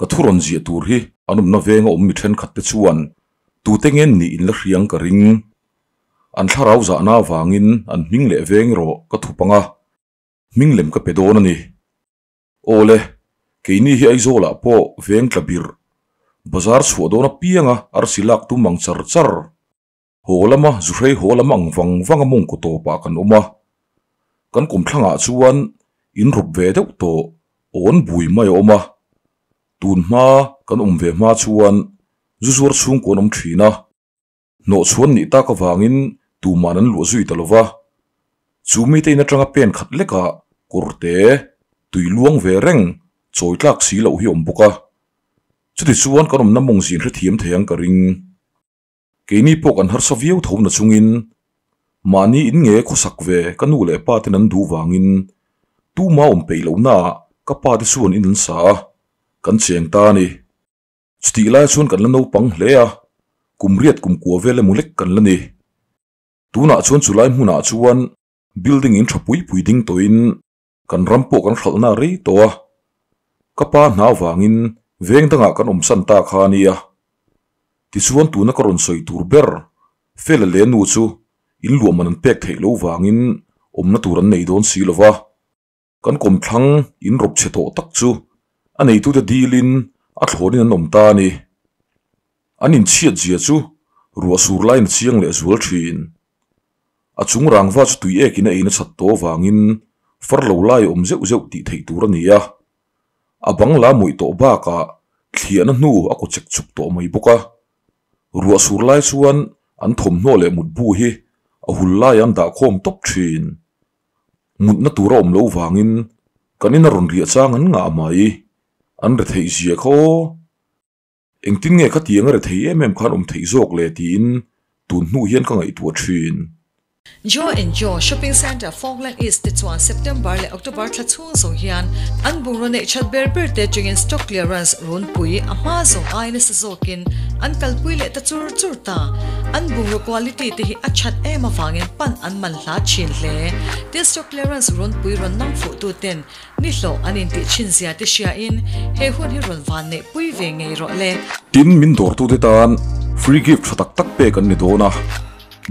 Ka thu rawn ziah tur hi an awmna venga awm mi thenkhat te chuan tute ngen nih in la hriang ka ring. An thlarau zahna avangin an hming leh veng erawh ka thup ang a, hming lem ka pe dawn a ni. Awle, keini hi Aizawlah pawh veng tla birh, bazar chhuah dawn apianga arsi lak tum ang char char. Haw lama zuhrei haw lam ang vang vang a mawngkaw tawpah kan awm a, kan kawmthlangah chuan in rawp ve deuh tawh awn bui mai a awm a, tun hma kan awm ve hma chuan zu zuar chhungkaw an awm thin a, hnawh chhuan nih tak avangin tuman an luah zui ta lo va, chu mite in atanga pen khat lekah kawrte tui luang ve reng chawi tlak si loh hi a awm bawk a, chuti chuan kan awmna mawng zin hrethiam thei ang ka ring. Keini pawh kan harsa viau tho na chungin mahni in nge khawsak ve ka nu leh pa ten an duh vangin tuma awm peih lohnaah ka pa te chuan in an sa a, kan cheng ta a ni. Chutih lai chuan kan la naupang hle a, kum riat kum kua vel emaw lek kan la ni. Tunah chuan chulai hmunah chuan building in tha pui pui ding tawhin kan ram pawh kan hralhna rei tawh a, ka pa hna vangin veng dangah kan awmsan ta kha a nia. Tichuan tuna ka rawn sawi tur ber Fela leh nu chu in luahman an pek theih loh vangin awmna tur an nei dawn si lo va, kan kawmthlang in rawp chhe tawh tak chu a neitute dilin a thlawnin an awm ta a ni. An inchhiat zia chu ruah sur laiin a chiang leh zual thin. A chung rangva chu tui ekin a ei nachat tawh avangin far lo lai a awm zeuh zeuh tih theih tur a ni a. A bang la mawih tawh bakah thliahna hnu a kaw chek chuk tawh mai bawk a. Ruah sur lai chuan an thawmhnaw leh mutbu hi a hul laiah an dahkhawm tawp thin. Mutna tur a awm loh vangin kan ina rawn riah chang an ngah mai. An retheih zia kha aw. Engtin nge khatiang a rethei em em khan awm theih zawk le tiin tun hnu hian ka ngaihtuah thin. Joe and Joe Shopping Centre Falkland East te chuan September leh October thla chhung zawng hian an bungraw neih that ber ber te atangin stock clearance runpui a hma zawng ai nasa zawkin an kalpui leh ta chur chur ta. An bungraw quality te hi a that em avangin pan an man hla thin hle. Tin stock clearance runpui rawn nang fuh tu ten Ni hlawh an intih thin zia te hriain he hun hi rawn van neih pui ve ngei rawh le. Tin, min dawrtute tan free gift tha tak tak pek an ni dawn a,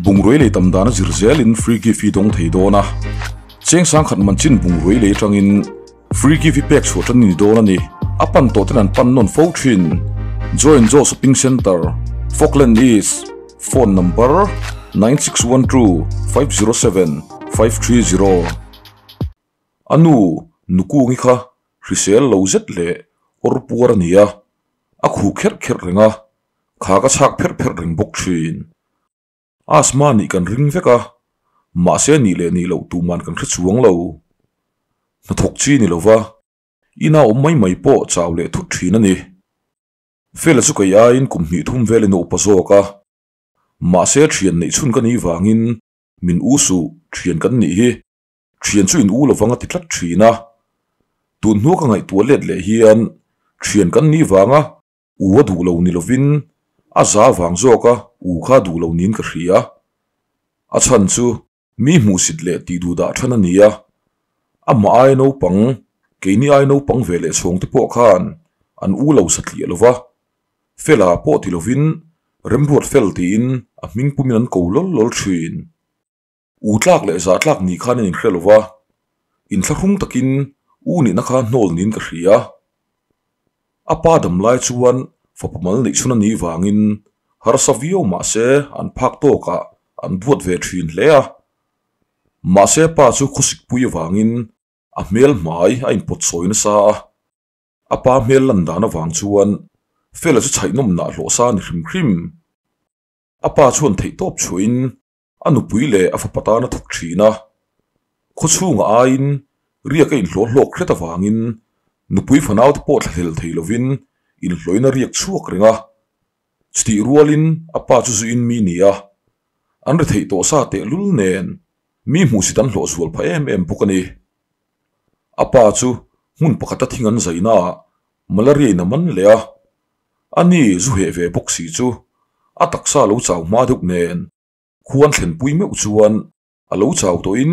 bungrui lei tam dana zir zelin free gift hi dawng thei dawn a, cheng sangkhat man chin bungrui lei atangin free gift hi pek chhuah tan ni dawn a ni. A pan tawh ten an pan nawn fo thin. Joy and Joe Shopping Centre, Falkland East, phone number, 9612 507 530. A nu Nukungi kha hrisel lo zet leh awr puar a ni a, a khuh kherh kherh reng a, kha ka chhak pherh pherh reng bawk thin. Asthma nih kan ring vek a, mahse nih leh nih loh tuman kan hre chuang lo. Hnathawk chi ni lova, ina awm mai mai pawh chau leh thut thin a ni. Fela chu kei aiin kum hnih thum velin a upa zawk a, mahse thian neih chhun ka nih vangin min u suh thian kan nih hi. Thian chu in u lovang a ti tlat thin a, tun hnua ka ngaihtuah let leh hian thian kan nih vanga u a duh lo ni lovin a za vang zawk a u kha duh lo niin ka hria. A chhan chu mi hmuhsit leh tih duh dah than a ni a, amah ai naupang, keini ai naupang ve leh chhawng te pawh khan an u lo satliah lova, Fela pawh ti lovin Remruat Fel tiin a hming pumin an ko lawl lawl thin. U tlak leh zah tlak ni khan an inhre lo va, inthlahrung takin u nihna kha hnawl niin ka hria. A pa dam lai chuan fapa mal neih chhun a nih vangin harsa viau mah se an phak tawkah an buat ve thin hle a. Mahse pa chu khawsikpui avangin a hmel hmai a inpawt sawi nasa a. A pa hmel lan dan avang chuan Fela chu chhaihnawm nah hlawh sa a ni hrim hrim. A pa chuan theihtawp chhuahin A nupui leh a fapa tan a thawk thin a, khawchhungah aiin riak a inhlawh hlawk hret avangin nupui fanaute pawh thlahlel thei lovin inhlawhin a riak chhuak reng a. Chutih rualin a pa chu zuin mi ni a, an ri theih tawh sa tehlul nen mi hmuhsit an hlawh zual phah em em bawk a ni. A pa chu hmun pakhata thing an zainaah malaria in a man leh a, ani zu heh ve bawk si chu a taksa lo chau hma deuh nen Khuan thlenpui meuh chuan a lo chau tawhin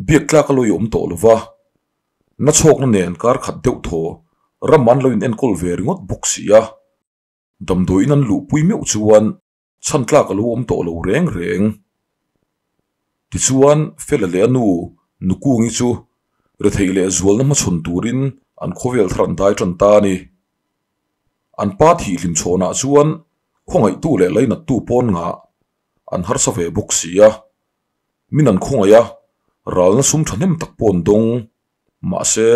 biak tlak a lawi awm tawh lo va, na chhawkna nen kar khat deuh thaw Ram an lo in enkawl ve ringawt bawk si a. Damdawiin an luhpui meuh chuan chhan tlak a lo awm tawh lo reng reng. Tichuan, Fela leh a nu, Nukungi chu retheih leh zualna hmachhawn turin an khawvel thar an dai tan ta a ni. An pa thih hlim chhawnah chuan khawngaihtu leh lainattu pawn ngah an harsa ve bawk si a. Min an khawngaih a, ralna sum thahnem tak pawh an dawng. Mahse,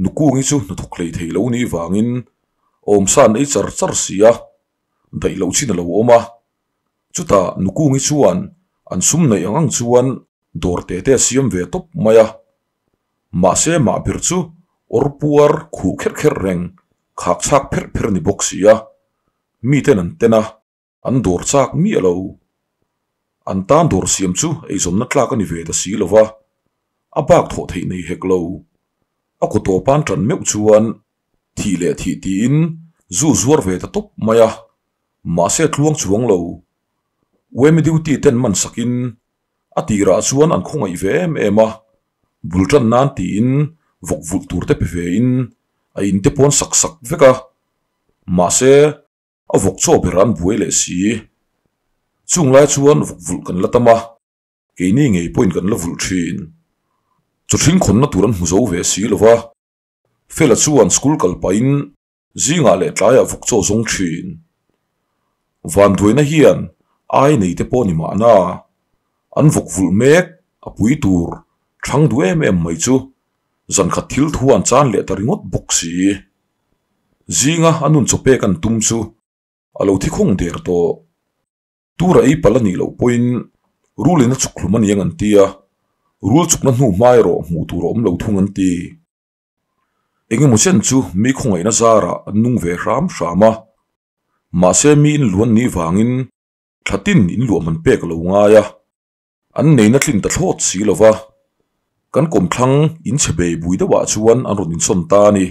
Nukungi chu hnathawk hlei thei lo ni vangin awmsa an ei char char si a, daih loh chin a lo awm a. Chutah Nukungi chuan an sum neih ang ang chuan dawr te te a siam ve tawp mai a. Mahse mah ber chu awr puar khuh kherh kherh reng, khak chhak pherh pherh a ni bawk si a. Miten an ten a. An dawr chak miah lo. An tan dawr siam chu eizawnna tlak a ni ve ta si lo va, a bak thawh theih nei hek lo. A kaw tawp an tan meuh chuan thih leh thih tiin zu zuar ve ta tawp mai a, mahse tluang chuang lo. Uemi duty ten man sakin a tirah chuan an khawngaih ve em em a, bul tan nan tiin vawk vulh tur te pe ve in a in te pawn sak sak vek a, mahse A vawk chaw ber an buai leh si. Chung lai chuan vawk vulh kan la tam a, keini ngei pawhin kan la vulh thin. Chaw hring khawnna tur an hmu zo ve si lo va, Fela chuan school kal pahin zingah leh tlaiah vawk chaw zawng thin. Vanduaina hian ai nei te pawh ni mahna, an vawk vulh mek a pui tur thang duh em em mai chu Zankhat thil thu an chan leh ta ringawt bawk si. Zinga a nun chaw pek an tum chu a lo thi khawng der tawh. Tura ei palh a nih loh pawhin rulin a chuk hlum a ni ang an ti a, rul chukna hnu hma erawh hmuh tur a awm lo thung an ti. Engemaw chen chu mi khawngaihna zarah an nung ve hram hram a, mahse mi inluan nih vangin thlatin inluahman pek a lo ngai a. An neina tlin ta thlawt si lo va, kan kawmthlang in chhe bei bui deuhah chuan an rawn insawn ta a ni.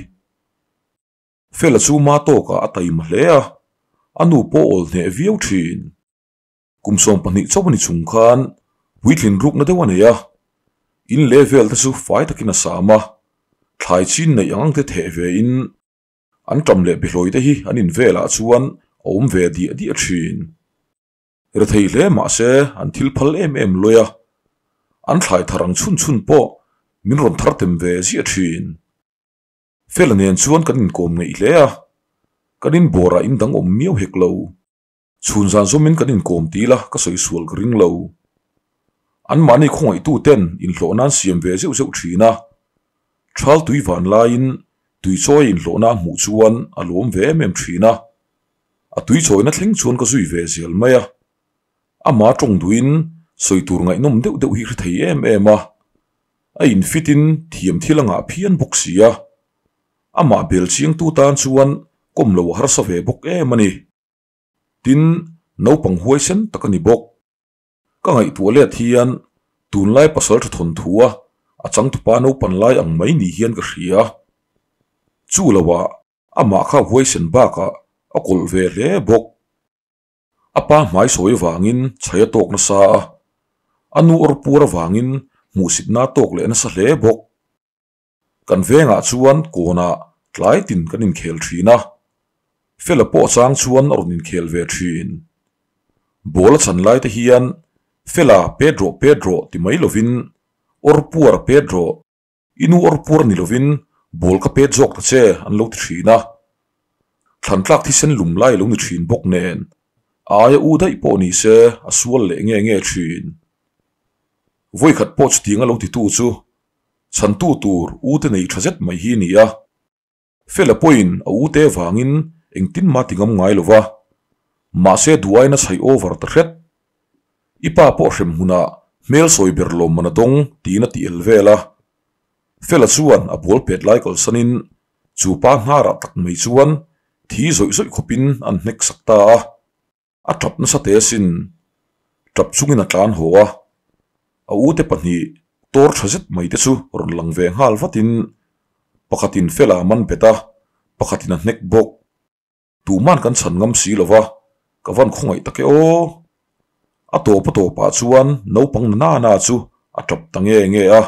Fela chu ma tawkah a taima hle a, a nu pawh awl hneh viau thin. Kum 12 chauh a ni chung khan puitlin rukna deuh a nei a, in leh vel te chu fai takin a sam a, thlai chin neih ang ang te theh ve in an ṭam leh bihlawi te hi an in velah chuan a awm ve diah diah thin. Rethei hle mahse an thil phal em em lawi a, an thlai thar ang chhun chhun pawh min rawn thar tem ve ziah thin. Fela nen chuan kan inkawm ngeih hle a, kan inbawrah in dang awm miau hek lo. Chhun zan zawmin kan inkawm til a, ka sawi sual ka ring lo. Anmahni khawngaihtu ten inhlawh nan siam ve zeuh zeuh thin a, thal tui van laiin tui chawi inhlawhna a hmuh chuan a lawm ve em em thin a. A tui chawina thleng chuan ka zui ve zel mai a, ama tawng duhin sawi tur ngaihnawm deuh deuh hi hre thei em em a, a infit in thiam thil a ngah phian bawk si a, amah bel chiangtu tan chuan kawm lo a harsa ve bawk em a ni. Tin, naupang huaisen tak a ni bawk. Ka ngaihtuah let hian tunlai pasal tha thawn thu a a changtupa naupan lai ang mai ni hian ka hria. Chu loah Amah kha huaisen bakah a kawlh ve hle bawk. A pa hmai sawi avangin chhai a tawk nasa a, a nu awr puar avangin hmuhsitna a tawk leh nasa hle bawk. Kan vengah chuan kawnah tlai tin kan inkhel thin a, Fela pawh chang chuan a rawn inkhel ve thin. Ball a chan lai te hian Fela pet rawh pet rawh ti mai lovin awr puar pet rawh I nu awr puar ni lovin ball ka pet zawk ta che an lo ti thin a. Thlan tlak thisen lum lai lo ni thin bawk nen a aia u daih pawh ni se a sual leh nge nge thin. Vawikhat pawh chutiang a lo titu chu chhantu tur u te nei tha zet mai hi a ni a. Fela pawhin a u te vangin engtin mah ti ngam ngai lo va, mahse duh aiin a chhaih over ta hret. I pa pawh hrem hmunah hmel sawi ber lawm man a dawng tiin a ti el vel a. Fela chuan a bual pet lai kalsanin chu pa hnarah tak mai chuan thi zawih zawih khawpin an hnek sak ta a. A tap nasa teh asin. Tap chungin a tlan haw a, a ute pahnih tawr tha zet mai te chu rawn lang ve nghal vatin pakhatin Fela a man bet a, pakhatin a hnek bawk. Tuhman kan chhan ngam si lo va, ka van khawngaih tak e aw. A tawp a tawpah chuan naupang na na chu a tap ta nge nge a,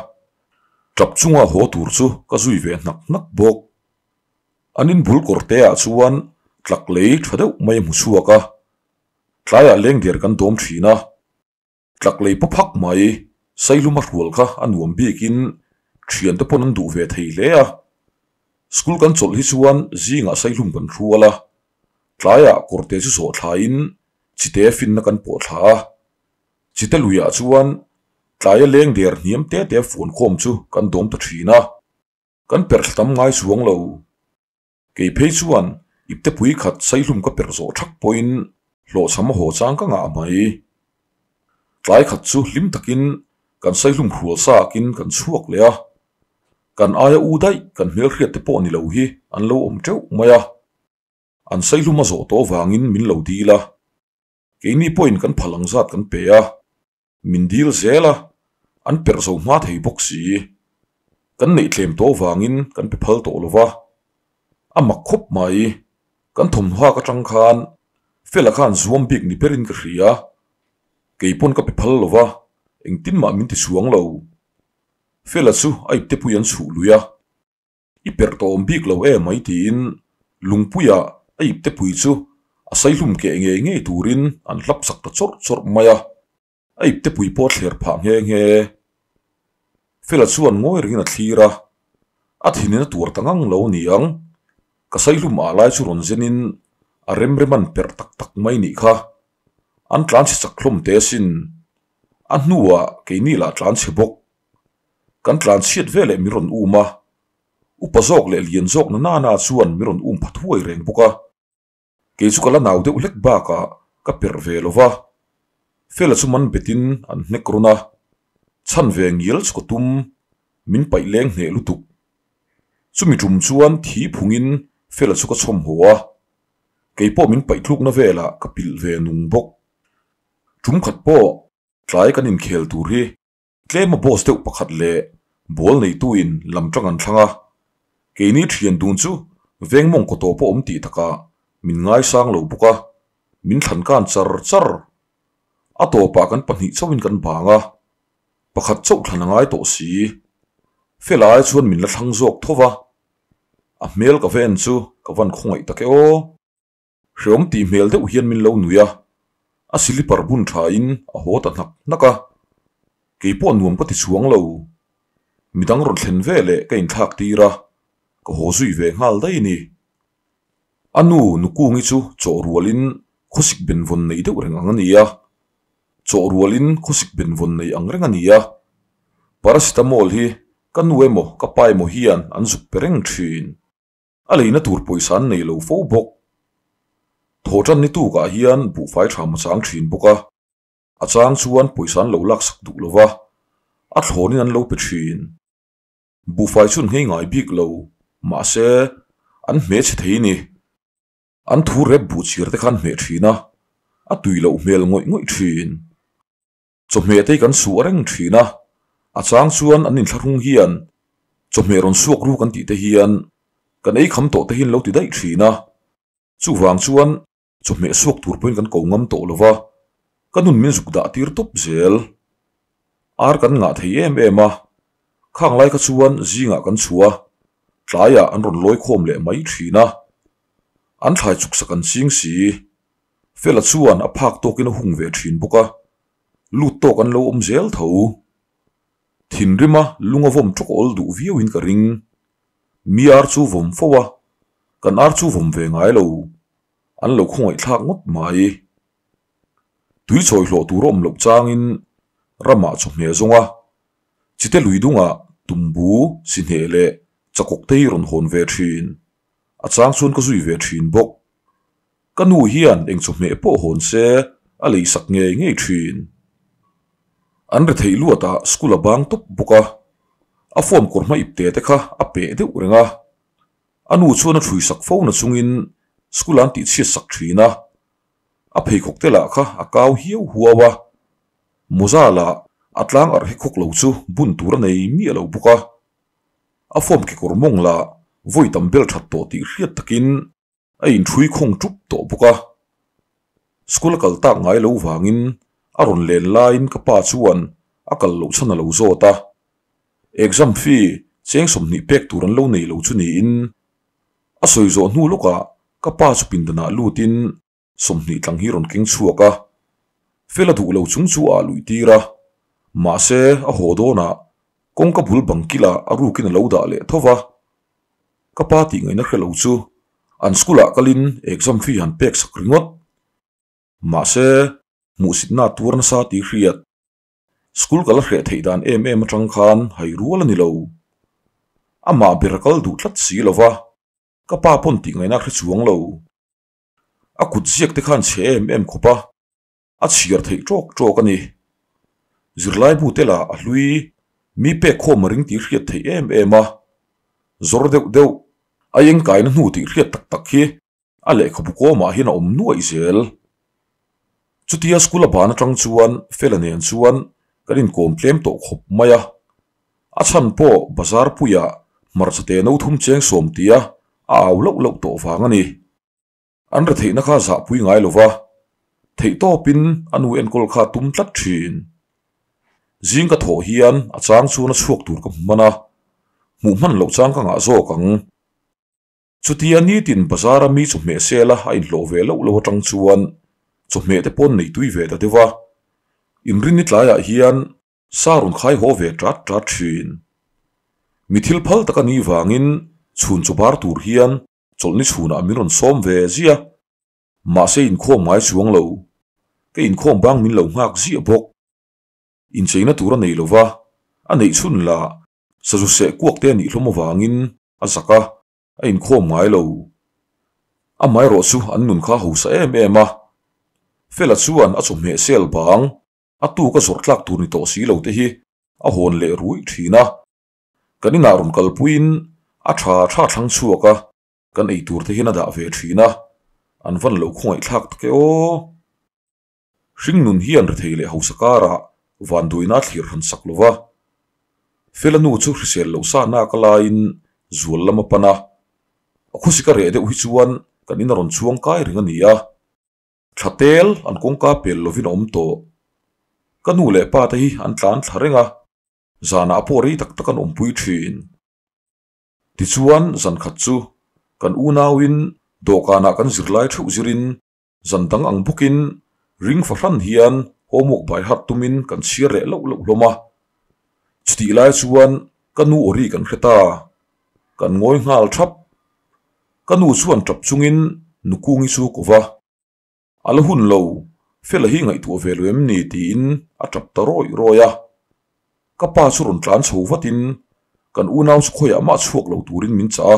tap chunga haw tur chu ka zui ve hnak hnak bawk. An in bul kawr te ah chuan tlak lei tha deuh mai a hmu chhuak a, tlaiah lengder kan dawm thin a, tlak lei paw phak mai Saihlum a hrual kha a nuam bikin thiante pawn an duh ve thei hle a. School kan chawlh hi chuan zingah Saihlum kan hrual a, tlaiah kawrte chu zawh thlaiin chite finna kan pawh thla a. Chite luiah chuan tlaia leng der hniam te te fuan khawm chu kan dawm ta thin a, kan perh thla tam ngai chuang lo. Kei phei chuan ipte pui khat saihlum ka perh zawh thak pawhin hlawhchham a haw chang ka ngah mai. Tlai khat chu hlim takin kan saihlum hrual sakin kan chhuak leh a, kan aia u daih kan hmelhriat te pawh ni lo hi an lo awm teuh mai a, an saihlum a zawh tawh vangin min lo dil a. Keini pawhin kan phal ang zat kan pe a, min dil zel a, an perh zo hma thei bawk si. Kan neih tlem tawh vangin kan pe phal tawh lo va, a mak khawp mai. Kan thawmhnaw hak atang khan Fela khan zuam bik ni berin ka hria. Kei pawn ka pe phal lo va, engtin mah min ti chhuang lo. Fela chu a iptepui an chhuh lui a. I perh tawh awm bik lo em mai tiin Lungpuia a iptepui chu a saihlum keh ngei ngei turin an hlap sak ta chawrh chawrh mai a, a iptepui pawh a thler phah nghe nghe. Fela chuan ngawi rengin a thlir a, a thinin a tuar ta ngang lo ni ang, ka saihlum ah lai chu rawn zenin a remrem an perh tak tak mai nih kha, an tlanchhe chak hlawm teh asin, a hnuah keini lah tlanchhe bawk. Kan tlan chhiat ve leh mi rawn um a, upa zawk leh lian zawk na nana chuan mi rawn um pha thuai reng bawk a. Kei chu ka la nau deuh hlek bakah ka perh ve lo va, Fela chu man betin an hnek rawn a, chhan ve ngial chu ka tum, min paih leng hneh lutuk. Chumi tum chuan thi phungin Fela chu ka chhawm haw a, kei pawh min paih tlukna velah ka pilh ve nung bawk. Tum khat pawh tlai kan inkhel tur hi Tlema boss deuh pakhat leh ball neituin lam tang an thlang a, keini thian dun chu veng mawng kaw tawp a awm tih takah min ngaisang lo bawk a, min thlan kan char char. A tawpah kan pahnih chauhin kan bang a, pakhat chauh thlan a ngai tawh si. Fela ai chuan min la thlang zawk tho va, a hmel ka va en chu ka van khawngaih tak e aw. Hreawm tih hmel deuh hian min lo nui a, a silipar bun thain a haw ta hnak hnak a. Kei pawh nuam ka ti chuang lo. Midang rawn thlen ve leh ka inthlak tir a, ka haw zui ve nghal daih a ni. A nu Nukungi chu chawh rualin khawsik benvawn nei deuh reng ang a ni a. Chawh rualin khawsik benvawn nei ang reng a ni a. Paracetamol hi ka nu emaw ka pa emaw hian an zuk pe reng thin. A leina tur pawisa an nei lo fo bawk. Thawhtan ni tukah hian buhfai tha hmachang thin bawk a, a chang chuan pawisa an lo laksak duh lo va, a thlawnin an lo pe thin. Buhfai chu an nghei ngai bik lo, mahse, an hme chhe thei ni. An thu rep buh chhir te kha an hmeh thin a, a tui loh hmel ngawih ngawih thin. Chawhmeh te hi kan suh reng thin a, a chang chuan an inthlahrung hian chawhmeh rawn suak ru kan tih te hian kan ei kham tawh te hi an lo ti daih thin a, chuvang chuan chawhmeh suak tur pawhin kan ko ngam tawh lo va, ka nun min zuk dah tir tawp zel. Ar kan ngah thei em em a, khang lai kha chuan zingah kan chhuah a, tlaiah an rawn lawi khawm leh mai thin a, an thlai chuksak an ching si. Fela chuan a phak tawkin a hung ve thin bawk a, lut tawk an lo awm zel tho. Thinrima lung a vawm tawk awl duh viauin ka ring. Mi ar chu vawm fo a, kan ar chu vawm ve ngai lo. An lo khawngaihthlak ngawt mai. Tui chawi hlawh tur a awm loh changin ramah chawhmeh zawng a, chite lui dungah tumbu, sihneh leh chakawk te hi rawn hawn ve thin. A chang chuan ka zui ve thin bawk. Ka nu hian eng chawhmeh pawh hawn se a lei sak ngei ngei thin. An retheih luatah school a bang tawp bawk a, a form kawr hma ipte te kha a peh deuh reng a. A nu chuan a thui sak fo na chungin school an tihchhiat sak thin a, a pheikhawk te lah kha a kau hiau huau a. Mawza lah a tlang arh hi khawk lo chu bun tur a nei miah lo bawk a. A form kekawr mawng lah vawi tam bel that tawh tih hriat takin a inṭhui khawng ṭup tawh bawk a. School a kal tak ngai lo vangin a rawn len laiin ka pa chuan a kal loh chhan a lo zawt a. Exam fee cheng 20 pek tur an lo nei lo chu niin. A sawi zawh hnu lawkah ka pa chu pindanah lutin 20 tlang hi rawn keng chhuak a, Fela duh lo chung chu a luih tir a, mahse a haw dawnah kawngka bul bang kilah a rukin a lo dah leh tho va. Ka pa tih ngaihna hre lo chu an school ah kalin exam fee han pek sak ringawt. Mahse hmuhsitna a tuar nasa tih hriat. School kal a hreh theih dan em em atang khan hai rual a ni lo. Amah ber a kal duh tlat si lo va, ka pa pawn tih ngaihna a hre chuang lo. A kut ziak te khan chhe em em khawp a, a chhiar theih tawk tawk a ni. Zirlaibu te lah a hlui mi pek khawm a ring tih hriat theih em em a, zawr deuh deuh a engkaina hnu tih hriat tak tak hi a lehkhabu kawmah hian a awm nuaih zel. Chutia school a ban atang chuan Fela nen chuan kan inkawm tlem tawh khawp mai a. A chhan pawh bazar puiah hmarcha te no thum cheng sawm tia a au loh loh tawh vang a ni. An retheihna kha zahpui ngai lo va, theihtawpin a nu enkawl kha tum tlat thin. Zing ka thawh hian a chang chuan a chhuak tur ka hmu hman a, hmuh hman loh chang ka ngah zawk ang. Chutia nitin bazar a mi chawhmeh sela a inhlawh ve loh loh atang chuan chawhmeh te pawn nei tui ve ta deuh a, inrinni tlaiah hian sa rawn khai haw ve tat tat thin. Mi thil phal tak a nih vangin chhun chaw bar tur hian chawlhni chhunah min rawn sawm ve ziah. Mahse inkhawm ngai chuang lo, ka inkhawm bang min lo nghak ziah bawk. Incheina tur a nei lo va, a neih chhun lah sazu seh kuak te a nih hlawm avangin a zak a, a inkhawm ngai lo. Amaherawh chu an nun kha a hausa em em a, Fela chuan a chawhmeh sel bang a tuk a zawrh tlak tur ni tawh si lo te hi a hawn leh ruih thin a. Kan inah rawn kalpuiin a tha tha thlang chhuak a, kan ei tur te hian a dah ve thin a, an van lo khawngaihthlak tak e aw. Hringnun hian rethei leh hausa karah vanduaina a thlir han sak lo va. Fela nu chu hrisel loh sa nak a laiin zual lam a pan a. A khawsik a reh deuh hi chuan kan in a rawn chhuang kai reng a ni a. Thla tel an kawngka pel lovin a awm tawh. Ka nu leh pa te hi an tlan thla reng a, zanah pawh rei tak tak an awmpui thin. Tichuan zan khat chu kan unauin dawhkanah kan zirlai theuh zirin Zan dang ang bawkin ring fahran hian homework by heart tumin kan chhiar leh loh loh hlawm a. Chutih lai chuan ka nu aw ri kan hre ta. Kan ngawi nghal thap. Ka nu chuan tap chungin Nukungi chu ko va. A la hun lo, Fela hi ngaihtuah ve lo em ni tiin a tap ta rawih rawih a. Ka pa chu rawn tlan chho vatin kan unau chu khawiah mah chhuak lo turin min chah a,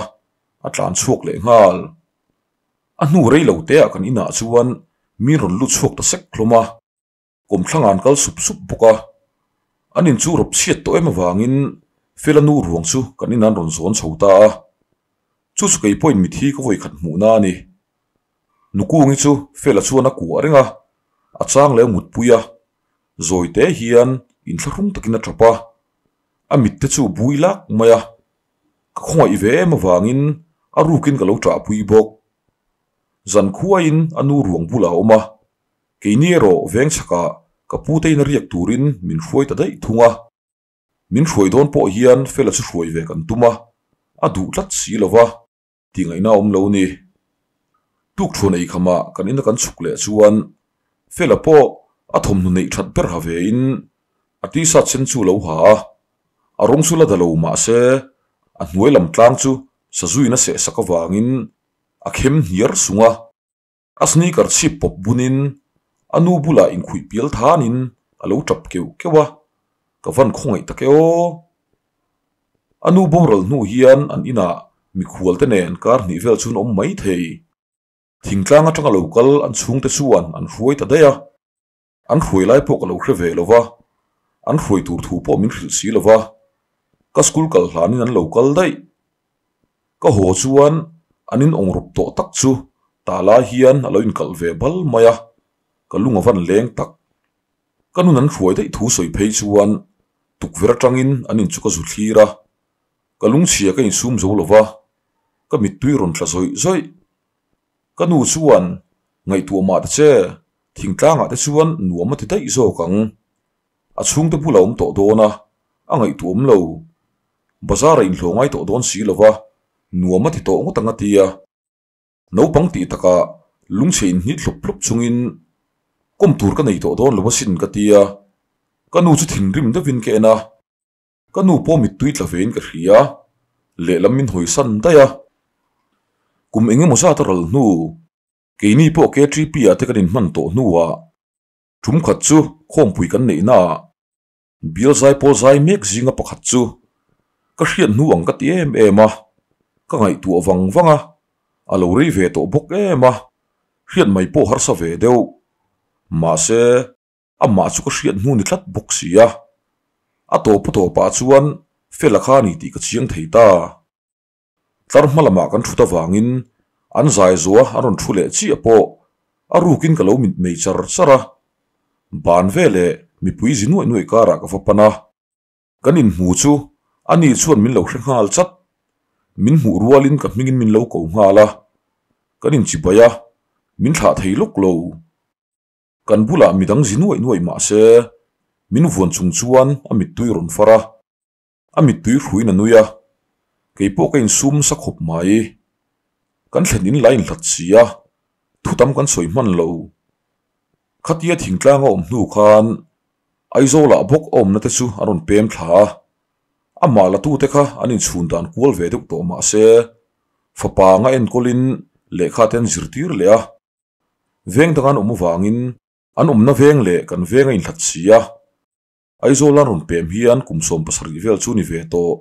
a tlan chhuak leh nghal. A hnu rei lo teah kan inah chuan min rawn lut chhuak ta sek hlawm a, kawmthlang an kal sup sup bawk a. An in chu rawp chhiat tawh em avangin Fela nu ruang chu kan in an rawn zawn chho ta a. Chu chu kei pawhin mithi ka vawi khat hmuhna a ni. Nukungi chu Fela chuan a kuah reng a, a chang leh a mutpui a. Zawi te hian inthlahrung takin a tap a, a mit te chu bui lak mai a. Ka khawngaih ve em avangin a rukin ka lo ṭahpui bawk. Zan khuaiin a nu ruang bulah a awm a, keini erawh veng chhakah ka putein a riak turin min hruai ta daih thung a. Min hruai dawn pawh hian Fela chu hruai ve kan tum a, a duh tlat si lo va, tih ngaihna a awm lo ni. Tukṭhuan eikhama kan ina kan chhuk leh chuan Fela pawh a thawmhnaw neih ṭhat ber ha vein a t-shirt sen chu a lo ha a, A rawng chu la da lo mah se, a hnuai lam tlang chu sazuin a seh sak avangin a khem hniar sung a. A sneaker chhip pawp bunin a nu bulah inkhuih pial thanin a lo tap keuh keuh a, ka van khawngaih tak e aw. A nu boral hnu hian an inah mikhual te nen kar hnih vel chu an awm mai thei. Thingtlang atanga lo kal an chhungte chuan an hruai ta daih a. An hruai lai pawh ka lo hre ve lo va, an hruai tur thu pawh min hrilh si lo va, ka school kal hlanin an lo kal daih. Ka haw chuan an in awng rawp tawh tak chu tah lai hian a lo inkalh ve bal mai a, ka lung a van leng tak. Ka nun an hruai daih thu sawi phei chuan tukverh atangin an in chu ka zu thlir a, ka lungchhia ka insum zo lo va, ka mittui rawn tla zawih zawih. Ka nu chuan ngaihtuah mah ta che, thingtlangah te chuan nuam a ti daih zawk ang. A chhungte bulah a awm tawh dawn a, a ngaihtuah awm lo. Bazar a inhlawh ngai tawh dawn si lo va, nuam a ti tawh ngawt ang a ti a. Naupang tih takah lungchhe inhnit hlup hlup chungin kawm tur ka nei tawh dawn lo asin ka ti a, ka nu chu thinrim deuhin ka en a, ka nu pawh mittui tla vein ka hria, lehlam min hawisan daih a. Kum eng emaw zat a ral hnu, keini pawh KTP ah te kan inhman tawh hnuah tum khat chu khawmpui kan neihnaah Bial zai pawl zai mek zinga pakhat chu ka hriat hnu ang ka ti em em a, ka ngaihtuah vang vang a, a lo rei ve tawh bawk em a, hriat mai pawh harsa ve deuh. Mahse, amah chu ka hriat hnu ni tlat bawk si a, a tawp a tawpah chuan Fela kha a ni tih ka chiang thei ta. Tlar hma lamah kan thut avangin an zai zuah an rawn thu leh chiah pawh a rukin ka lo mit mei char char a. Ban veleh mipui zi nuaih nuaih karah ka va pan a. Kan inhmu chu ani chuan min lo hre nghal chat. Min hmuh rualin ka hmingin min lo ko nghal a. Kan inchibai a, min thlah thei lawk lo. Kan bulah midang zi nuaih nuaih mah se min vuan chung chuan a mittui rawn far a. A mittui hruiin a nui a, kei pawh ka insum nasa khawp mai. Kan thlen in la inhlat si a, thu tam kan sawi hman lo. Khatia thingtlang a awm hnu khan Aizawlah bawk a awmna te chu a rawn pem thla a, amah la tute kha an inchhun dan kual ve deuh tawh mah se, fapa anga enkawlin lehkha te an zirtir leh a, veng dang an awm avangin an awmna veng leh kan veng a inhlat si a. Aizawl an rawn pem hian kum 70 vel chu ni ve tawh.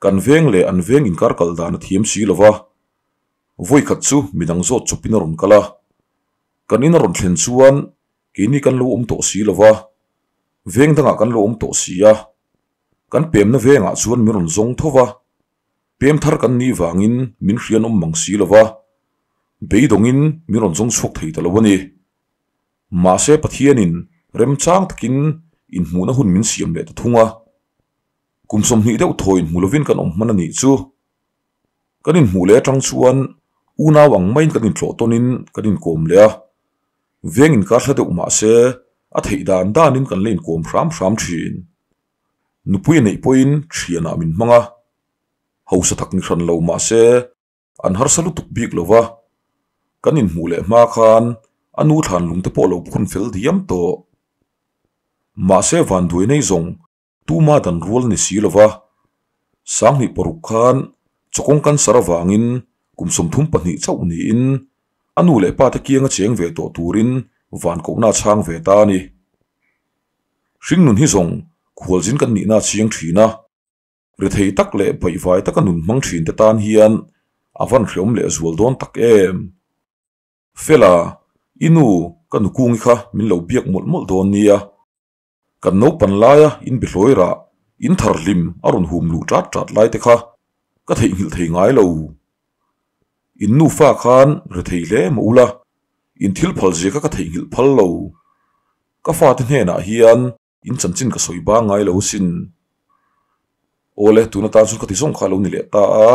Kan veng leh an veng inkar kal dan a thiam si lo va, vawi khat chu midang zawt chawpin a rawn kal a. Kan in a rawn thlen chuan keini kan lo awm tawh si lo va, veng dangah kan lo awm tawh si a. Kan pemna vengah chuan min rawn zawng tho va, pem thar kan nih vangin min hrian awm mang si lo va, beidawngin min rawn zawng chhuak thei ta lo a ni. Mahse Pathianin remchang takin inhmuhna hun min siam leh ta thung a. Kum 20 deuh thaw inhmu lovin kan awm hman a nih chu. Kan inhmuh leh atang chuan unau ang maiin kan intlawh tawnin kan inkawm leh a. Veng inkar hla deuh mahse a theih dan danin kan la inkawm hram hram thin. Nupui a neih pawhin thianah min hmang a. Hausa tak ni hran lo mahse An harsa lutuk bik lo va, kan inhmuh leh hma khan a nu thlan lung te pawh lo phun fel diam tawh. Mahse vanduai nei zawng tuma dan rual ni si lo va, 2006 khan chawkawng cancer avangin kum 32 chauh niin a nu leh pa te kianga cheng ve tawh turin van kohna a chhang ve ta a ni. Hringnun hi zawng khualzin kan nihna a chiang thin a. Rethei tak leh baihvai taka nun hmang thin te tan hian a van hreawm leh zual dawn tak em? Fela, i nu, ka nukungi kha min lo biak mawlh mawlh dawn nia. Kan naupan laia in bihlawi rah, in thar hlim a rawn hum luh ṭat ṭat lai te kha ka theihnghilh thei ngai lo. In nufa khan rethei hle mah ula, in thil phal zia kha ka theihnghilh phal lo. Ka fate hnenah hian In chanchin ka sawi bang ngai lo sin. Awle, tun atan chuan ka ti zawng kha a lo ni leh ta a,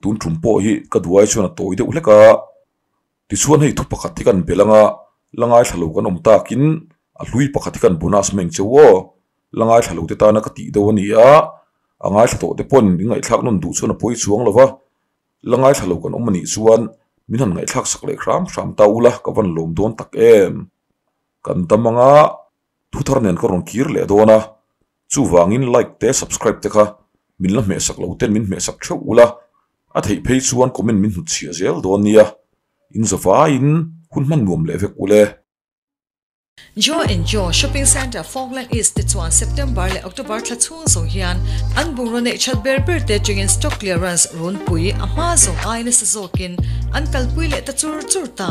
tun tum pawh hi ka duai chuan a tawi deuh hlek a. Tichuan hei thu pakhat hi kan bel anga la ngaithla lo kan awm takin a hlui pakhat hi kan bonus mai ang cheu aw. La ngaithla lo te tana ka tih deuh a ni a, a ngaithla tawh te pawn in ngaihthlak nawn duh chuan a pawi chuang lo va, la ngaithla lo kan awm a nih chuan min han ngaihthlak sak leh hram hram ta ula ka van lawm dawn tak em. Kan dam anga Thu thar nen ka rawn kir leh dawn a, chuvangin like te subscribe te kha min la hmehsak lo ten min hmehsak theuh ula, a theih phei chuan comment min hnutchhiah zel dawn nia, in zavaiin hun hman nuam leh vek ule. Joe and Joe Shopping Centre Falkland East te chuan September leh October thla chhung zawng hian an bungraw neih that ber ber te atangin stock clearance runpui a hma zawng ai nasa zawkin an kalpui leh ta chur chur ta.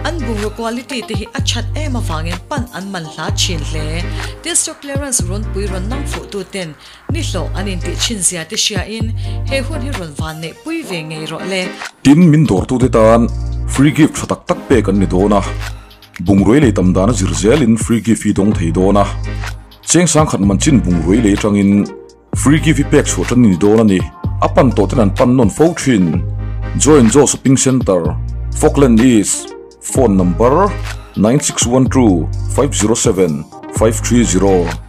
An bungraw quality te hi a that em avangin pan an man hla thin hle. Tin stock clearance runpui rawn nang fuh tu ten ni hlawh an intih thin zia te hriain he hun hi rawn van neih pui ve ngei rawh le. Tin, min dawrtute tan free gift tha tak tak pek an ni dawn a, bungrui lei tam dana zir zelin free gift hi dawng thei dawn a, cheng sangkhat man chin bungrui lei atangin free gift hi pek chhuah tan a ni dawn a ni. A pan tawh ten an pan nawn fo thin. Joy and Joe Shopping Centre, Falkland East, phone number, 9612 507 530.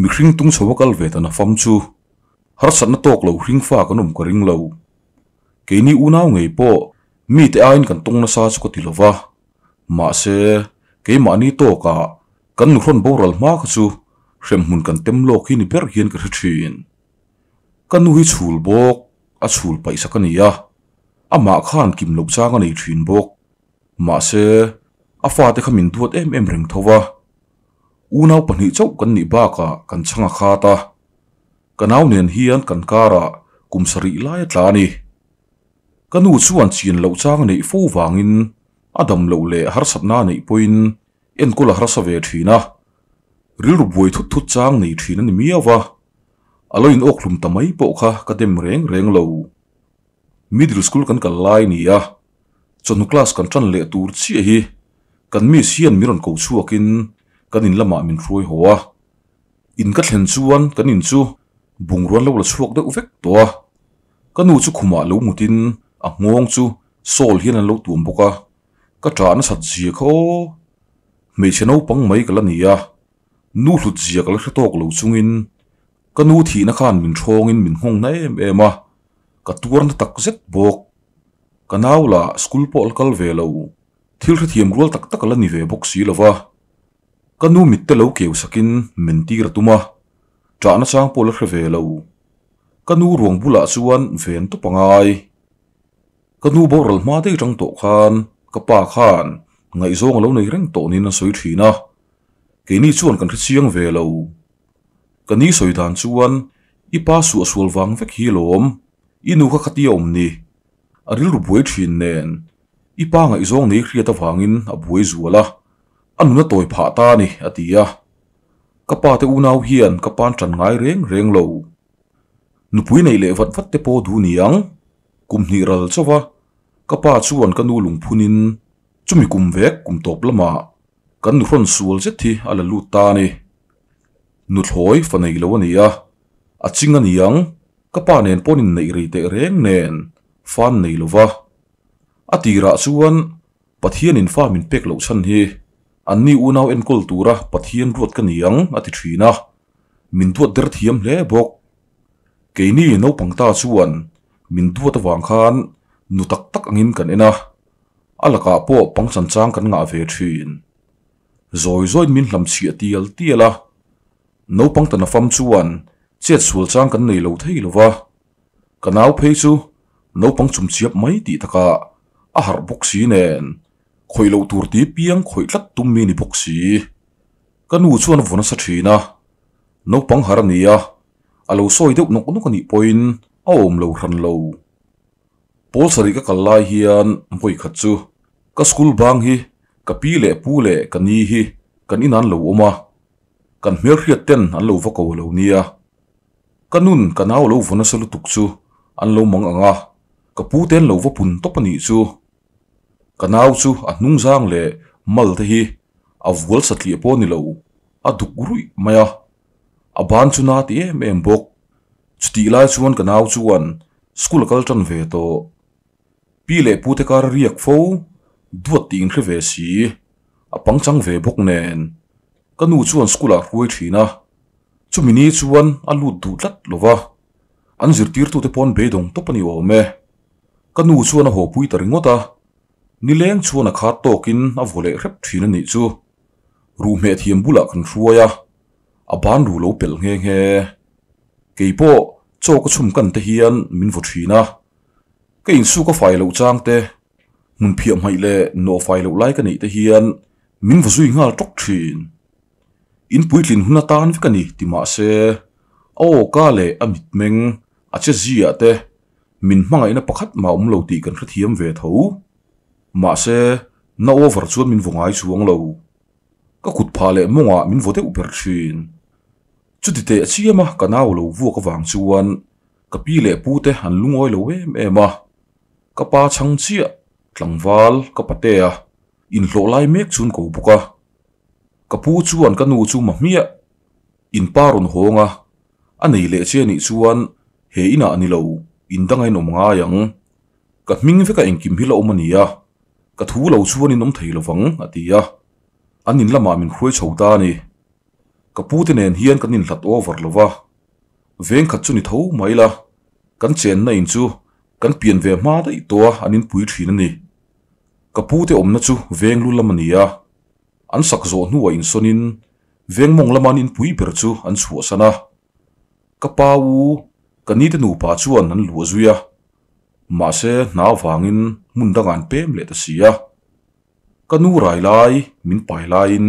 Mihring tung chho a kal ve ta nafam chu harsatna tawk lo hringfa kan awm ka ring lo. Keini unau ngei pawh mite aiin kan tawng nasa chu ka ti lo va, mahse keimahni tawkah kan nuhrawn boral hma kha chu hremhmun kan tem lawk hi ni ber hian ka hre thin. Ka nu hi chhul bawk a chhul paihsak a ni a, amah khan kim loh chang a nei thin bawk. Mahse a fate kha min duat em em reng tho va, Unau pahnih chauh kan nih bakah kan chhang a khat a, ka nau nen hian kan karah kum sarih lai a tla a ni. Ka nu chuan chian loh chang a neih fo vangin a dam loh leh harsatna a neih pawhin enkawl a harsa ve thin a, rilru buai thut thut chang nei thin a ni miau va, a lo inawkhlum ta mai pawh kha ka dem reng reng lo. Middle school kan kal lai ni a, chawhnu class kan tan leh tur chiah hi kan miss hian min rawn ko chhuakin kan in lamah min hruai haw a. In ka thlen chuan kan in chu bungrua an lo la chhuak deuh vek tawh a. Ka nu chu khumah lo mutin a nghawng chu sawl hian an lo tuam bawk a, ka ṭah nasat zia kha aw. Hmeichhe naupang mai ka la ni a, nu hlut zia ka la hre tawk lo chungin ka nu thihna khan min ṭhawngin min nghawng na em em a. Ka tuarna tak zet bawk. Ka nau lah school pawh la kal ve lo. Thil hrethiam rual tak tak a la ni ve bawk si lo va. Ka nu mitte lo keu sakin min tir a tum a, ṭahna chang pawh la hre ve lo. Ka nu ruang bulah chuan ven tawp a ngai. Ka nu boral hma daih rang tawh khan ka pa khan ngaihzawng a lo nei reng tawh niin an sawi ṭhin a. Keini chuan kan hrechiang ve lo. Ka ni sawi dan chuan i pa suahsual vang vek hi lawm, i nu kha khatia awm ni. A rilru buai thin nen, i pa ngaihzawng nei hriat avangin a buai zual a, a nun a tawi phah ta a ni, a ti a. Ka pa te unau hian ka pa'n tan ngai reng reng lo. Nupui neih leh vat vat te pawh duh niang, kum hnih ral chauh a, ka pa chuan ka nu lungphunin chumi kum vek kum tawp lamah kan nuhrawn sual zet hi a la lut ta a ni. Nuthlawi fa nei lo a ni a, a ching a ni ang, ka pa nen pawn inneih rei teh reng nen fan nei lo va. A tirah chuan Pathianin fa min pek loh chhan hi anni unau enkawl tura Pathian ruat ka ni ang a ti thin a, min duat der thiam hle bawk. Keini naupang ta chuan min duat avang khan nu tak tak angin kan en a, a lakah pawh pangchan chang kan ngah ve thin. Zawi zawiin min hlam chhiah tial tial a, naupang ta nafam chuan chet sual chang kan nei lo thei lo va, ka nau phei chu naupang chumchiap mai tih takah a harh bawk si nen khawih loh tur ti piang khawih tlat tum mi ni bawk si. Ka nu chuan a vaw nasa thin a, naupang harh a ni a, a lo sawi deuh nawk nawk a nih pawhin a awm lo hran lo. Pawl sarih ka kal lai hian vawi khat chu ka school bang hi ka pi leh pu leh ka ni hi kan inah an lo awm a, kan hmelhriat ten an lo va ko lo nia. Ka nun ka nau lo vaw nasa lutuk chu an lo mang ang a, ka pu te an lo va pun tawp a nih chu. Ka nau chu a hnung zang leh mal te hi a vual satliah pawh a ni lo, a duk ruih mai a, a ban chu na ti em em bawk. Chutih lai chuan ka nau chuan school a kal tan ve tawh. Pi leh pu te kar a riak fo, duat tih in hre ve si, a pangchang ve bawk nen. Ka nu chuan school ah hruai thin a, chumi ni chuan a lut duh tlat lo va, an zirtirtute pawn beidawng tawp a ni awm e. Ka nu chuan a hawpui ta ringawt a, nileng chuan a khat tawkin a vaw leh hrep thin a nih chu. Ruhmeh thiam bulah kan hruai a, a ban ru lo pelh nghe nghe. Kei pawh chaw ka chhum kan te hian min vaw thin a, ka insuk a fai loh chang te, hmun phiah hmaih leh nawh fai loh lai ka neih te hian min vaw zui nghal tawk thin. In puitlin hun atan vek a ni ti mah se, a awka leh a mitmeng, a che ziah te min hmangaihna pakhat mah awm lo tih kan hrethiam ve tho. Mahse, na over chuan min vaw ngai chuang lo. Ka kut phah leh mawngah min vaw deuh ber thin. Chuti teh chiam a ka nau lo vuak avang chuan ka pi leh pu te an lungawi lo em em a, ka pa chhang chiah tlangval ka pate a inhlawh lai mek chun ko bawk a. Ka pu chuan ka nu chu ma hmiah in pa rawn hawng a, a nei leh che anih chuan he inah ni lo in danga in awm ngai ang. Ka hming veka engkim hi la awm a ni a, ka thu lo chuan in awm thei lovang a ti a, an in lamah min hruai chho ta a ni. Ka pu te nen hian kan inhlat over lo va, veng khat chu ni tho mai la, kan chenna in chu kan pian ve hma daih tawh a an inpui thin a ni. Ka pu te awmna chu veng lu lam a ni a, an sak zawh hnuah insawnin veng mawng lama an inpui ber chu an chhuahsan a. Ka pa u, ka ni te nupa chuan an luah zui a, mahse hna avangin hmun dangah an pem leh ta si a. Ka nu rai lai min pai laiin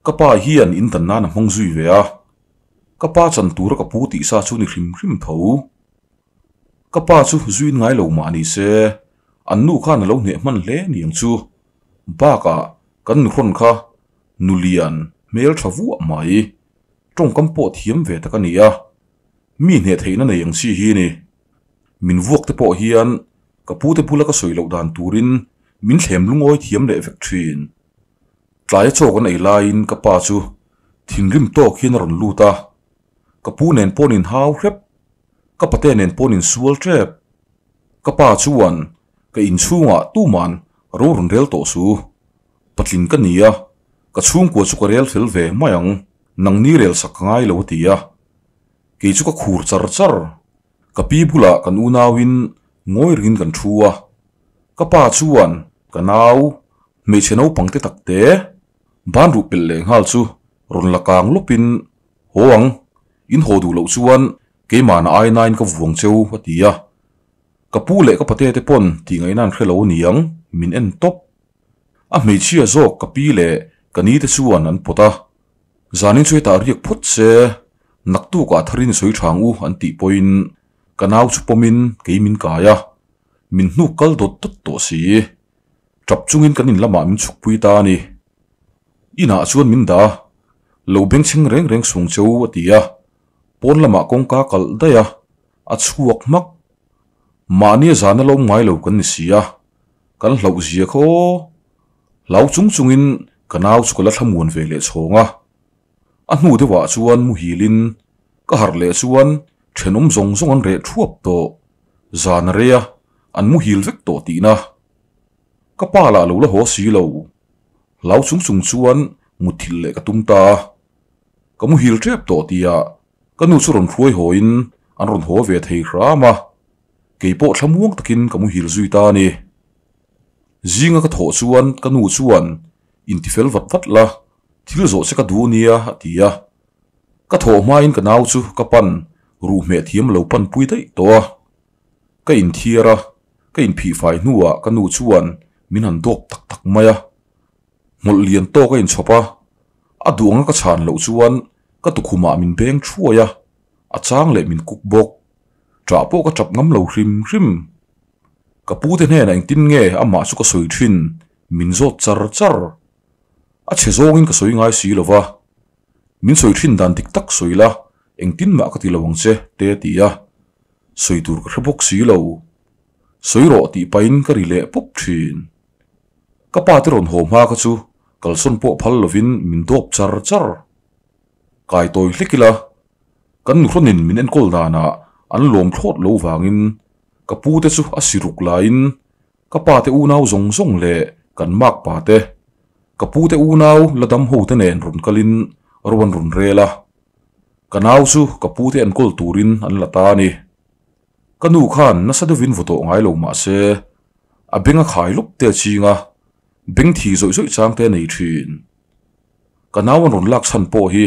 ka pa hian in dan nan a hmang zui ve a, ka pa chan tura ka pu tih sa chu ni hrim hrim tho. Ka pa chu zuin ngai lo mah ni se, an nu khan a lo hneh hman hle niang chu. Bakah kan nuhrawn kha nu lian hmel tha vuah mai, tawngkam pawh thiam ve tak a ni a, mi hneh theihna nei ang chi hi ni. Min vuak te pawh hian Ka pute bula ka sawi loh dan turin min thlem lungawi thiam leh vek thin. Tlaia chaw kan ei laiin ka pa chu thinrim tawk hian a rawn lut a, ka pu nen pawn in hau hrep, ka pate nen pawn in sual tep. Ka pa chuan ka inchhungah tuman ro rawn rel tawh su. Patling ka ni a, ka chhungkua chu ka rel fel ve mai ang, nangni rel sak ka ngai lo a ti a. Kei chu ka khur char char. Ka pi bulah kan unauin ngawi ringin kan thu a, ka pa chuan ka nau hmeichhe naupang te tak te ban ruh pelh leh nghal chu rawn la kang lawpin, Haw ang, in haw duh loh chuan keimahna ainain ka vuang cheu a ti a. Ka pu leh ka pate te pawn tih ngaihna an hre lo aniang min en tawp. A hmeichhia zawk ka pi leh ka ni te chuan an pawt a. Zanin chu hetah riak phawt se, naktukah tharin sawi thang u an tih pawhin ka nau chu pawmin kei min kai a, min hnuk kal dawt dawt tawh si. Tap chungin kan in lamah min chhukpui ta a ni. Inah chuan min dah a, lo bengchheng reng reng sung cheu a ti a, pawn lamah kawngka kalh daih a, a chhuak hmak. Mahnia zana lo ngai lo kan ni si a, kan hlauh zia kha aw. Hlau chung chungin ka nau chu ka la thlamuan ve leh chhawng a. A hnu deuhah chuan muhilin ka harh leh chuan thenawm zawng zawng an reh thuap tawh. Zan a rei a, an muhil vek tawh tihna. Ka pa lah lo la haw si lo. Hlau chung chung chuan muthilh leh ka tum ta a. Ka muhil tep tawh tihah ka nu chu rawn hruai hawiin an rawn haw ve thei hram a. Kei pawh thlamuang takin ka muhil zui ta a ni. Zinga ka thawh chuan ka nu chuan intifel vat vat la, thil zawh che ka duh nia a ti a. Ka thawh hmain ka nau chu ka pan ruhmeh thiam lo pan pui daih tawh a. Ka inthiar a, ka inphihfai hnuah ka nu chuan min han dawp tak tak mai a. Hmawlh lian tawk a inchhawp a, a duh anga ka chhan loh chuan ka tukhumah min beng thuai a, a chang leh min kuk bawk. Ṭah pawh ka ṭap ngam lo hrim hrim. Ka pute hnenah engtin nge amah chu ka sawi thin min zawt char char. A chhe zawngin ka sawi ngai si lo va. Min sawi thin dan dik tak sawi la, engtin mah ka ti lo ang che, te a ti a. Sawi tur ka hre bawk si lo. Sawi rawh tih pahin ka ri leh pawp thin. Ka pa te rawn haw hma kha chu kalsawn pawh phal lovin min dawp char char. Kai tawi hlek ila, kan nuhrawnin min enkawl danah an lawm thlawt lo vangin Ka pu te chu a siruk laiin ka pa te unau zawng zawng leh kan mak pa te, ka pu te unau la dam ho te nen rawn kalin ro an rawn rel a. Ka nau chu ka pu te enkawl turin an la ta a ni. Ka nu khan nasa deuhin vaw tawh ngai lo mah se, a beng a khai lawp te a ching a, beng thi zawih zawih chang te a nei thin. Ka nau an rawn lak chhan pawh hi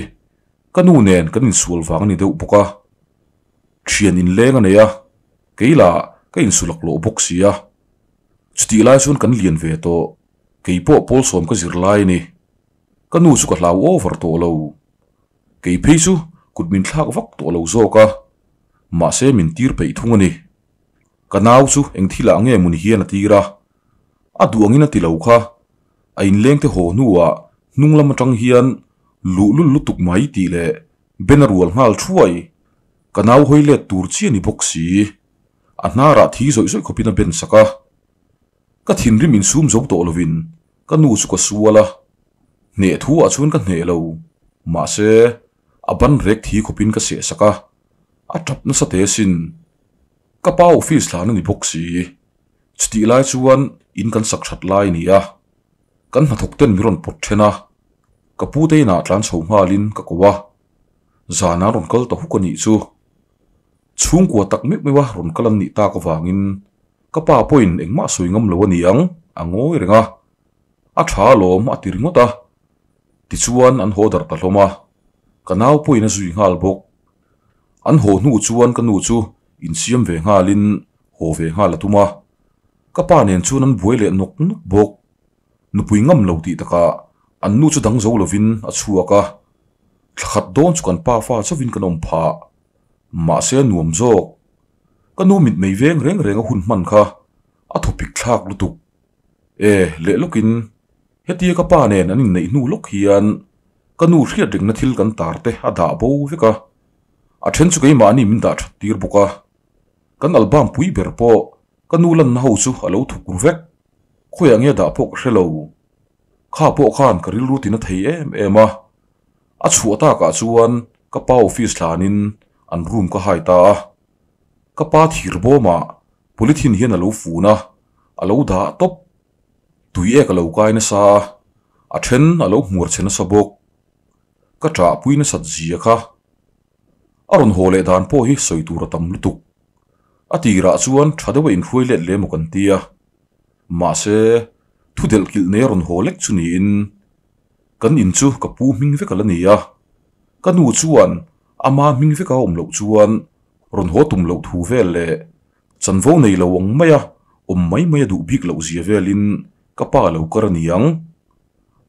ka nu nen kan insual vang a ni deuh bawk a. Thian inleng a nei a, kei lah ka insulak loh bawk si a. Chutih lai chuan kan lian ve tawh, kei pawh Pawlsawm ka zir lai a ni. Ka nu chu ka hlau over tawh lo. Kei phei chu kut min thlak vak tawh lo zawk a, mahse min tir peih thung a ni. Ka nau chu eng thil ah nge mawni hian a tir a, a duh angin a ti lo kha, a inleng te haw hnuah hnung lam atang hian luhlul lutuk mai tih leh Ben a rual nghal thuai. Ka nau hawi let tur chi a ni bawk si. A hnarah thi zawih zawih khawpin a ben sak a. Ka thinrim insum zo tawh lovin ka nu chu ka sual a. Hneh thu ah chuan ka hneh lo. Mahse, a ban rek thi khawpin ka seh sak a. A tap nasa te sin. Ka pa office hlan a ni bawk si. Chutih lai chuan in kan sak that lai a ni a. Kan hnathawk ten mi rawn pawt then a. Ka pute inah tlan chho nghalin ka ko a, zan an rawn kal ta huk a nih chu. Chhungkua tak meuh meuh a rawn kal an nih tak avangin ka pa pawhin engmah sawi ngam lo a ni ang, a ngawi reng a. A tha alawm a ti ringawt a. Tichuan an haw darh ta hlawm a, ka nau pawhin a zui nghal bawk. An haw hnu chuan ka nu chu insiam ve nghalin haw ve nghal a tum a. Ka pa nen chuan an buai leh nawk nawk bawk. Nupui ngam lo tih takah an nu chu dang zo lovin a chhuak a, thla khat dawn chu kan pa fa chauhin kan awm phah. Mahse a nuam zawk. Ka nu mitmei veng reng reng a hun hman kha a thawpik thlak lutuk. E, leh lawkin hetia ka pa nen an inneih hnu lawk hian ka nu hriat rengna thil kan tar te a dah bo vek a, a then chu keimahni min dah that tir bawk a. Kan album pui ber pawh ka nu lanna ho chu a lo thuk ru vek. Khawiah nge dah pawh ka hre lo. Kha pawh khan ka rilru tina thei em em a. A chhuah takah chuan ka pa office hlanin an room ka hai ta a. Ka pa thir bawmah polythene hian a lo fun a, a lo dah tawp. Tui ek a lo kai nasa a, a then a lo hmuar chhe nasa bawk. Ka ṭahpui nasat zia kha. A rawn haw leh dan pawh hi sawi tur a tam lutuk. A tirah chuan tha deuha inhruai let leh emaw kan ti a. Mahse, thu delh kilh nei a rawn haw lek chu niin kan in chu ka pu hming vek a la ni a. Ka nu chuan ama hming veka awm loh chuan rawn haw tum loh thu vel leh chanvo nei lo ang maia awm mai mai a duh bik loh zia velin ka pa lo kar a ni ang.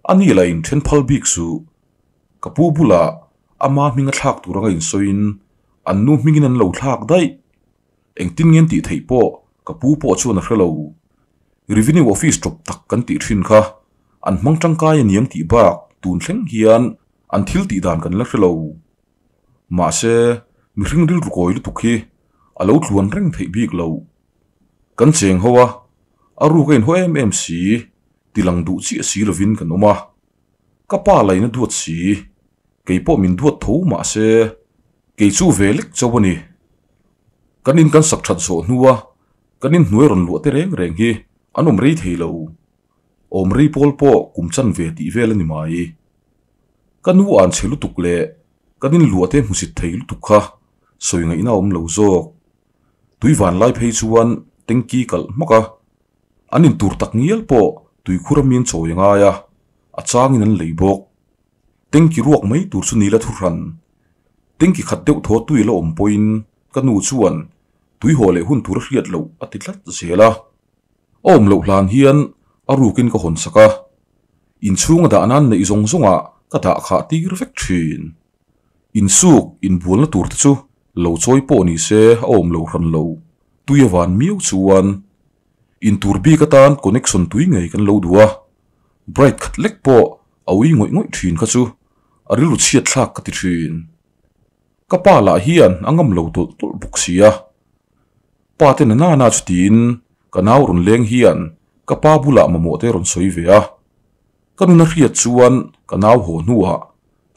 A ni lah in then phal bik suh. Ka pu bulah ama hming a thlak tur anga insawiin an nu hmingin an lo thlak daih. Engtin ngen tih theih pawh ka pu pawh chuan a hre lo. Revenue office tawp tak kan tih thin kha an hmang tangkai a niang tih bak tun thleng hian an thil tih dan kan la hre lo. Mahse, mihring rilru kawi lutuk hi a lo tluan reng theih bik lo. Kan cheng ho a, a ruk a inhaw em em si, tilang duh chiah si lovin kan awm a. Ka pa laina duat si, kei pawh min duat tho mah se, kei chu ve lek chauh a ni. Kan in kan sak that zawh hnua kan in hnuai rawn luah te reng reng hi an awm rei thei lo. Awm rei pawl pawh kum chan ve tih vel a ni mai. Ka nu an chhe lutuk leh kan in luah te hmusit thei lutuk kha sawi ngaihna a awm lo zawk. Tui van lai phei chuan tanky kalh hmak a. An in tur tak ngial pawh tuikhur a mian chawi a ngai a, a changin an lei bawk. Tanky ruak mai tur chu nila thu hran. Tanky khat deuh thaw tui la awm pawhin ka nu chuan tui haw leh hun tur a hriat loh a ti tlat zel a. A awm loh hlan hian a rukin ka hawn sak a, inchhunga dah nan neih zawng zawngah ka dah khah tir vek thin. Insuk inbualna tur te chu lo chawi pawh ni se a awm lo hran lo, tui a van miau chuan Intur bik atan connection tui ngei kan lo duh a, bright khat lek pawh a ui ngawih ngawih thin kha chu a rilru chhiat thlak ka ti thin. Ka pa lah hian a ngam lo tawlh tawlh bawk si a. Pa te na nana chu tiin ka nau rawn leng hian ka pa bulah mamawh te rawn sawi ve a. Ka nuna hriat chuan ka nau haw hnuah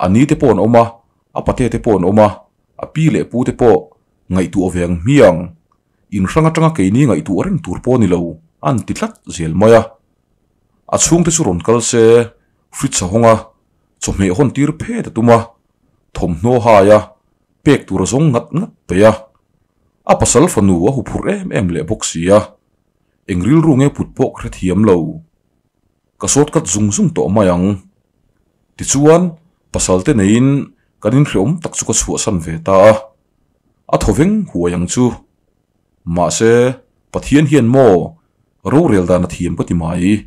a ni te pawh an awm a, a pate te pawh an awm a, a pi leh pu te pawh ngaihtuah ve ang hmiang. In hrang atanga keini ngaihtuah reng tur pawh a ni lo, an ti tlat zel mai a. A chhungte chu rawn kal se, fridge a hawng a, chawhmeh hawn tir phet a tum a, thawmhnaw hai a, pek tur a zawng ngat ngat peih a. A pasal fanu a huphurh em em leh bawk si a, eng rilru nge put pawh ka hrethiam lo. Ka sawt kat zung zung tawh mai ang. Tichuan, pasal te neiin kan inhreawm tak chu ka chhuahsan ve ta a. A thaw veng huai ang chu. Mahse, Pathian hian maw rorel dan a thiam ka ti mai.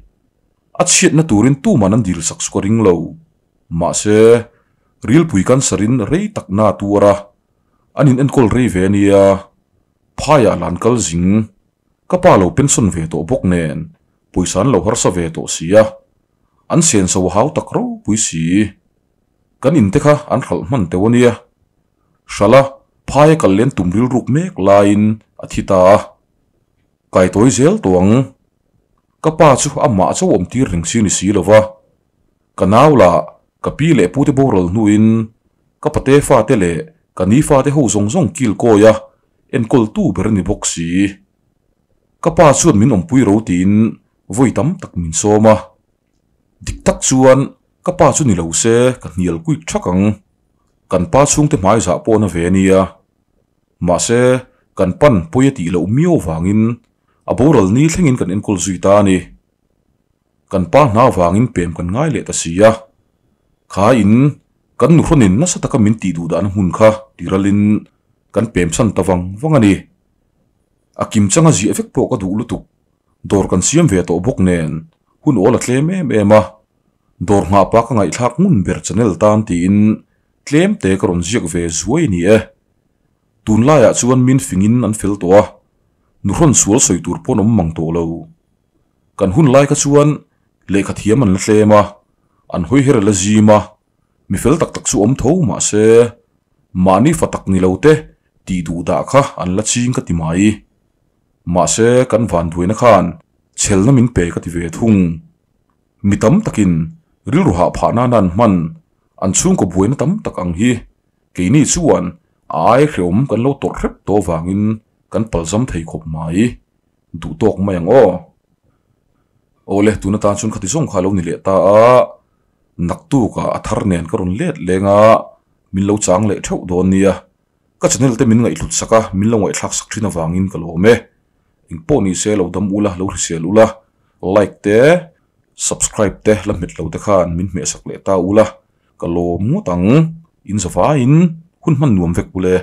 A chhiatna turin tuman an dil sak chu ka ring lo. Mahse, rilpui cancer in rei tak na a tuar a, an in enkawl rei ve a nia. Phaiah lan kal zing. Ka pa lo pension ve tawh bawk nen, pawisa an lo harsa ve tawh si a. An senso a hau tak ropui si. Kan in te kha an hralh hman teuh a nia. Hralh a, phaia kal len tum rilruk mek laiin a thi ta a. Kaitawi zel tawh ang. Ka pa chu amah chauh awm tir reng si ni si lo va. Ka nau lah ka pi leh pute boral hnuin ka pate fate leh ka ni fate ho zawng zawng kil kawi a enkawl tu ber a ni bawk si. Ka pa chuan min awmpui ro tiin vawi tam tak min sawm a. Dik tak chuan. Ka pa chu ni lo se ka hnial kuit thak ang. Kan pa chhungte hmai zah pawh na ve a nia. Mahse, kan pan pawi a tih loh miau vangin a boral ni thlengin kan enkawl zui ta a ni. Kan pa hna vangin pem kan ngai leh ta si a. Kha in kan nuhrawnin nasa taka min tih duh dahna hmun kha tiralin kan pem chhan ta vang vang a ni. A kim changa ziah vek pawh ka duh lutuk. Dawr kan siam ve tawh bawk nen hun awl a tlem em em a. Dawr nghah pa ka ngaihthlak ngun ber channel tan tiin tlem te ka rawn ziak ve zuai a ni e. Tunlaiah chuan min fingin an fel tawh a, nuhrawn sual sawi tur pawn awm mang tawh lo. Kan hun lai kha chuan lehkha thiam an la tlem a, an hawi her a la zim a, mi fel tak tak chu awm tho mah se, mahni fa tak ni lo te tih duh dah kha an la ching ka ti mai. Mahse kan vanduaina khan chhelna min pe ka ti ve thung. Mi tam takin rilru hah phah nana an hman an chhungkaw buaina tam tak ang hi keini chuan a ai hreawm kan lo tawrh hrep tawh avangin kan palzam thei khawp mai. Duh tawk mai ang aw. Awle, tun atan chuan khati zawng kha a lo ni leh ta a, naktukah a thar nen ka rawn let leng a, min lo chang leh theuh dawn nia. Ka channel te min ngaihhlut sak a, min lo ngaihthlak sak thin avangin ka lawm e. Engpawh ni se lo dam ula, lo hrisel ula, like te, subscribe te la hmet lo te khan min hmehsak leh ta ula, ka lawm ngawt ang. In zavaiin hun hman nuam vek ule.